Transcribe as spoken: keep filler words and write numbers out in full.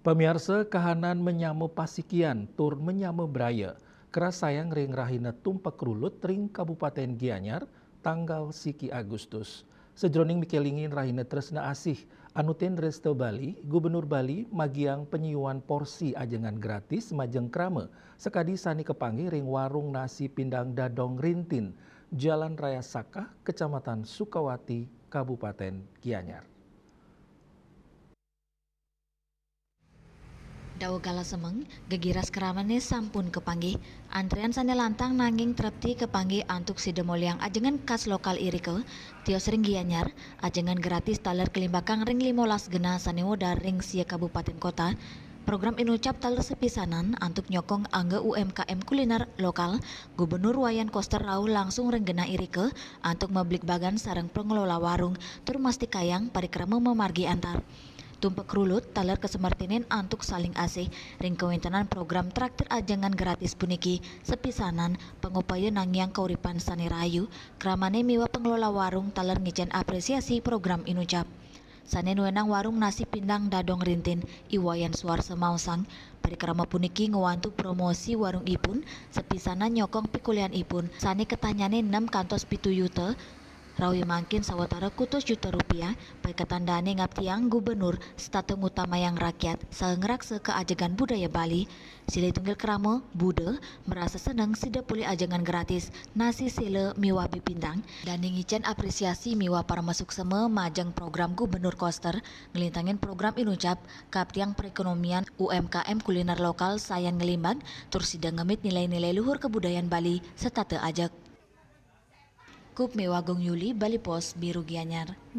Pamiarsa, kahanan manyama pasikian tur manyama braya kerasayang ring rahina Tumpek Rulut ring Kabupaten Gianyar, tanggal siki Agustus. Sajeroning mikelingin rahina tresna asih, Anutin Resta Bali, Gubernur Bali, magiang panyiuan porsi ajengan gratis majeng krama sakadi sane kapanggih ring warung nasi pindang Dadong Rintin, Jalan Raya Sakah, Kecamatan Sukawati, Kabupaten Gianyar. Daweg kala semeng, gegiras kramane sampun kapanggih. Antrian sane lantang nanging trepti kapanggih antuk sida moliang ajengan khas lokal irika, tios ring Gianyar, ajengan gratis taler kalimbakang ring limolas genah sane wedar ring sia kabupaten kota. Program inucap taler sapisanan antuk nyokong angga U M K M kuliner lokal, Gubernur Wayan Koster rauh langsung ring genah irika antuk mabligbagan sareng pengelola warung tur mastikayang parikrama mamargi antar. Tumpek Rulut taler kasemertinin antuk saling asih ring kawentenan program traktir ajengan gratis puniki, sapisanan pangupaya nangiang kauripan sane rahayu. Kramane miwah pengelola warung taler ngicen apresiasi program inucap. Sane nuenang warung nasi pindang Dadong Rintin, I Wayan Suarsa maosang, parikrama puniki ngwantu promosi warung ipun, sapisanan nyokong pikulihan ipun sane katahnyane nem kantos pitu yuta, rawi mangkin sawatara kutus juta rupiah, paiketan dane ngaptiang Gubernur setata ngutamayang rakyat saha ngraksa kaajegan budaya Bali. Silih tunggil krama, Buda, marasa seneng sida polih ajengan gratis nasi sela miwah bepindang. Dane ngicen apresiasi miwah paramasuksema majeng program Gubernur Koster, nglintangin program inucap, kaptiang perekonomian U M K M kuliner lokal sayan ngelimbak, tur sida ngemit nilai-nilai luhur kebudayaan Bali setata ajeg. Kup miwah Gung Yuli, Bali Post, Biru Gianyar.